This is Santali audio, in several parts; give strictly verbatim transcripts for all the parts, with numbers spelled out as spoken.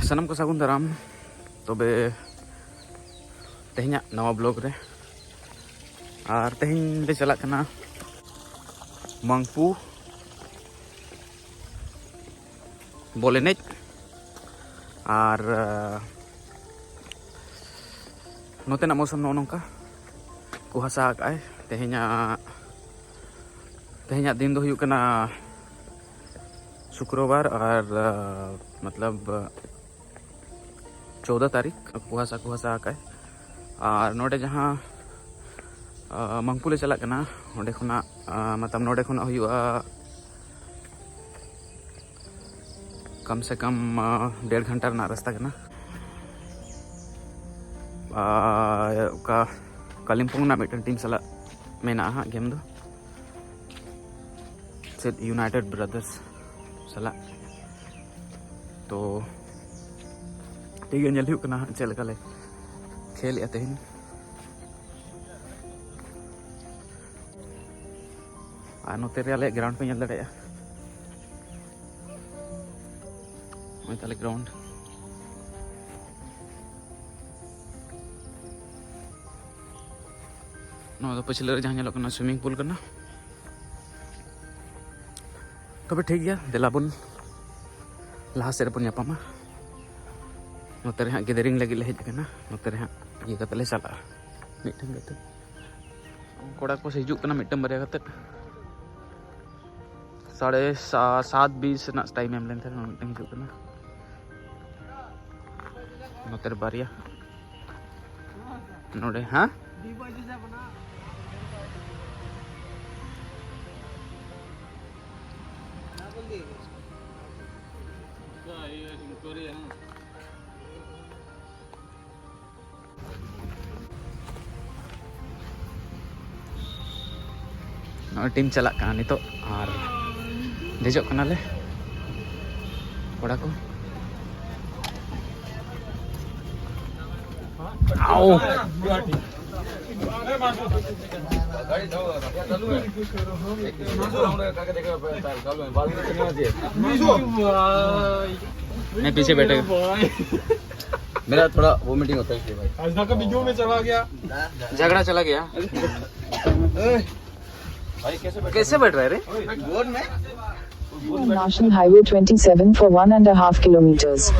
ᱥᱟᱱᱟᱢ ᱠᱚ ᱥᱟᱹᱜᱩᱱ ᱫᱟᱨᱟᱢ᱾ ᱛᱚᱵᱮ ᱛᱮᱦᱮᱧᱟᱜ ᱱᱟᱣᱟ ᱵᱞᱚᱜ ᱨᱮ, ᱟᱨ ᱛᱮᱦᱮᱧ ᱞᱮ ᱪᱟᱞᱟᱜ ᱠᱟᱱᱟ ᱢᱟᱝᱯᱩ ᱵᱚᱞ ᱮᱱᱮᱡ᱾ ᱟᱨ ᱱᱚᱛᱮᱱᱟᱜ ᱢᱳᱥᱚᱢ ᱱᱚᱜᱼᱚ ᱱᱚᱝᱠᱟ, ᱠᱩᱦᱟᱥᱟ ᱟᱠᱟᱫᱼᱟᱭ᱾ ᱛᱮᱦᱮᱧᱟᱜ ᱛᱮᱦᱮᱧᱟᱜ ᱫᱤᱱ ᱫᱚ ᱦᱩᱭᱩᱜ ᱠᱟᱱᱟ ᱥᱩᱠᱨᱚᱵᱟᱨ, ᱟᱨ ᱢᱚᱛᱞᱚᱵ ᱪᱳᱫᱫᱚ ᱛᱟᱹᱨᱤᱠᱷ᱾ ᱠᱩᱦᱟᱥᱟ ᱠᱩᱦᱟᱥᱟ ᱟᱠᱟᱫᱼᱟᱭ᱾ ᱟᱨ ᱱᱚᱰᱮ ᱡᱟᱦᱟᱸ ᱢᱟᱝᱯᱩ ᱞᱮ ᱪᱟᱞᱟᱜ ᱠᱟᱱᱟ, ᱚᱸᱰᱮ ᱠᱷᱚᱱᱟᱜ ᱢᱚᱛᱞᱚᱵ ᱱᱚᱰᱮ ᱠᱷᱚᱱᱟᱜ ᱦᱩᱭᱩᱜᱼᱟ ᱠᱚᱢ ᱥᱮ ᱠᱚᱢ ᱰᱮᱲ ᱜᱷᱚᱱᱴᱟ ᱨᱮᱱᱟᱜ ᱨᱟᱥᱛᱟ ᱠᱟᱱᱟ᱾ ᱟᱨ ᱚᱠᱟ ᱠᱟᱞᱤᱢᱯᱚᱝ ᱨᱮᱱᱟᱜ ᱢᱤᱫᱴᱮᱱ ᱴᱤᱢ ᱥᱟᱞᱟᱜ ᱢᱮᱱᱟᱜᱼᱟ ᱦᱟᱸᱜ ᱜᱮᱢ ᱫᱚ, ᱪᱮᱫ ᱤᱭᱩᱱᱟᱭᱴᱮᱰ ᱵᱨᱟᱫᱟᱨᱥ ᱥᱟᱞᱟᱜ᱾ ᱛᱚ ᱴᱷᱤᱠ ᱜᱮ, ᱧᱮᱞ ᱦᱩᱭᱩᱜ ᱠᱟᱱᱟ ᱦᱟᱸᱜ ᱪᱮᱫ ᱞᱮᱠᱟ ᱞᱮ ᱠᱷᱮᱞᱮᱜᱼᱟ ᱛᱮᱦᱮᱧ᱾ ᱟᱨ ᱱᱚᱛᱮ ᱨᱮ ᱟᱞᱮᱭᱟᱜ ᱜᱨᱟᱣᱩᱱᱰ ᱯᱮ ᱧᱮᱞ ᱫᱟᱲᱮᱭᱟᱜᱼᱟ᱾ ᱱᱚᱜᱼᱚᱭ ᱛᱟᱞᱮ ᱜᱨᱟᱣᱩᱱᱰ᱾ ᱱᱚᱣᱟ ᱫᱚ ᱯᱟᱹᱪᱷᱞᱟᱹ ᱨᱮ ᱡᱟᱦᱟᱸ ᱧᱮᱞᱚᱜ ᱠᱟᱱᱟ, ᱥᱩᱭᱢᱤᱝ ᱯᱩᱞ ᱠᱟᱱᱟ᱾ ᱛᱚᱵᱮ ᱴᱷᱤᱠ ᱜᱮᱭᱟ, ᱫᱮᱞᱟ ᱵᱚᱱ ᱞᱟᱦᱟ ᱥᱮᱫ ᱨᱮᱵᱚᱱ ᱧᱟᱯᱟᱢᱟ᱾ ᱱᱚᱛᱮ ᱨᱮ ᱦᱟᱸᱜ ᱜᱮᱫᱟᱨᱤᱝ ᱞᱟᱹᱜᱤᱫ ᱞᱮ ᱦᱮᱡ ᱟᱠᱟᱱᱟ᱾ ᱱᱚᱛᱮ ᱨᱮ ᱦᱟᱸᱜ ᱤᱭᱟᱹ ᱠᱟᱛᱮ ᱞᱮ ᱪᱟᱞᱟᱜᱼᱟ ᱢᱤᱫᱴᱮᱱ ᱠᱟᱛᱮ᱾ ᱠᱚᱲᱟ ᱠᱚ ᱦᱤᱡᱩᱜ ᱠᱟᱱᱟ ᱢᱤᱫᱴᱟᱝ ᱵᱟᱨᱭᱟ ᱠᱟᱛᱮ᱾ ᱥᱟᱲᱮ ᱥᱟ-, ᱥᱟᱛ ᱵᱤᱥ ᱨᱮᱱᱟᱜ ᱴᱟᱭᱤᱢ ᱮᱢ ᱞᱮᱱ ᱛᱟᱦᱮᱸᱱᱟ, ᱢᱤᱫᱴᱟᱝ ᱦᱤᱡᱩᱜ ᱠᱟᱱᱟ᱾ ᱱᱚᱛᱮ ᱨᱮ ᱵᱟᱨᱭᱟ᱾ ᱱᱚᱰᱮ, ᱦᱮᱸ? ᱱᱚᱜᱼᱚᱭ ᱴᱤᱢ ᱪᱟᱞᱟᱜ ᱠᱟᱱᱟ ᱱᱤᱛᱚᱜ, ᱟᱨ ᱫᱮᱡᱚᱜ ᱠᱟᱱᱟᱞᱮ ᱠᱚᱲᱟ ᱠᱚ᱾ ᱟᱣ! मैं पीछे बैठे। मेरा थोड़ा वॉमिटिंग होता है इसलिए भाई। ऐसा कभी क्यों में चला गया? झगड़ा चला गया। कैसे बैठ रहा है रे? National Highway twenty-seven for one and a half kilometers.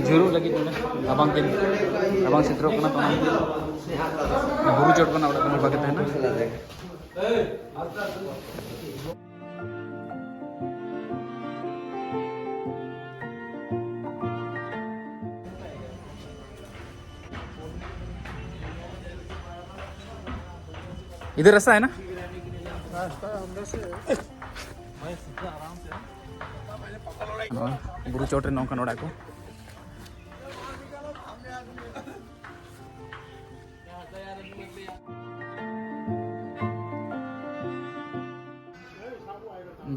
ᱡᱩᱨᱩᱜ ᱞᱟᱹᱜᱤᱫ ᱱᱚᱰᱮ ᱨᱟᱵᱟᱝ ᱫᱤᱱ, ᱨᱟᱵᱟᱝ ᱥᱮᱴᱮᱨᱚᱜ ᱠᱟᱱᱟ, ᱛᱚ ᱚᱱᱟ ᱵᱩᱨᱩ ᱪᱚᱴ ᱠᱷᱚᱱᱟᱜ ᱚᱲᱟᱜ ᱠᱷᱚᱱ ᱵᱟᱜᱮ ᱛᱟᱦᱮᱱᱟ᱾ इधर रास्ता है ना? ᱱᱚᱣᱟ ᱵᱩᱨᱩ ᱪᱚᱴ ᱨᱮ ᱱᱚᱝᱠᱟᱱ ᱚᱲᱟᱜ ᱠᱚ᱾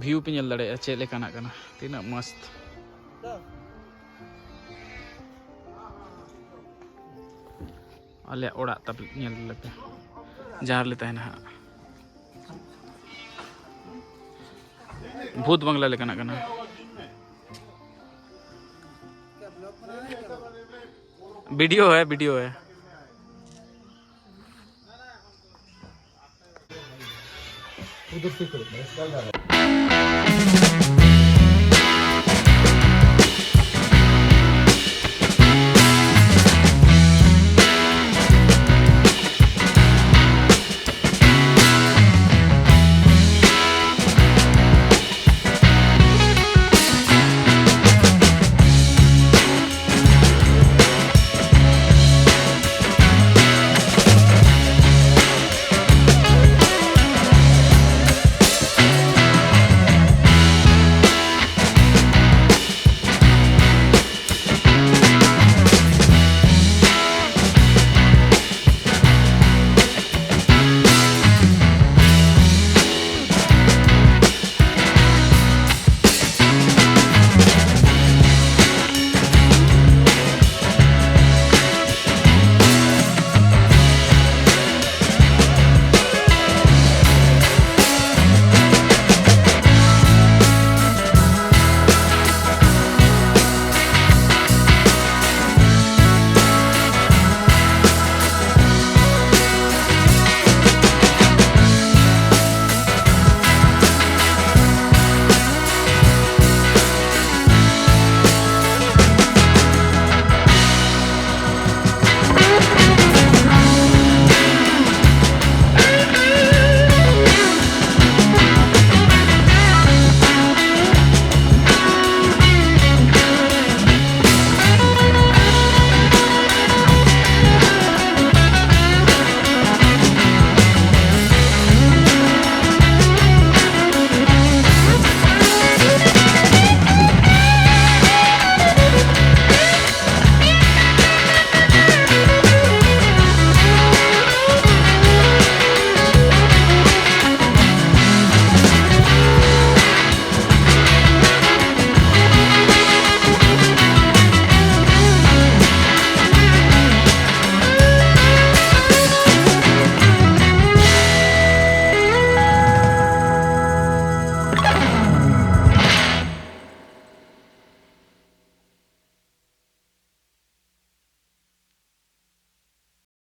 ᱵᱷᱤᱭᱩ ᱯᱮ ᱧᱮᱞ ᱫᱟᱲᱮᱭᱟᱜᱼᱟ ᱪᱮᱫ ᱞᱮᱠᱟᱱᱟᱜ ᱠᱟᱱᱟ, ᱛᱤᱱᱟᱹᱜ ᱢᱚᱥᱛ᱾ ᱟᱞᱮᱭᱟᱜ ᱚᱲᱟᱜ ᱛᱟᱯᱮ ᱧᱮᱞ ᱞᱮᱯᱮ, ᱡᱟᱦᱟᱸ ᱨᱮᱞᱮ ᱛᱟᱦᱮᱱᱟ ᱦᱟᱸᱜ᱾ ᱵᱷᱩᱛ ᱵᱟᱝᱞᱟ ᱞᱮᱠᱟᱱᱟᱜ ᱠᱟᱱᱟ᱾ वीडियो है, वीडियो है।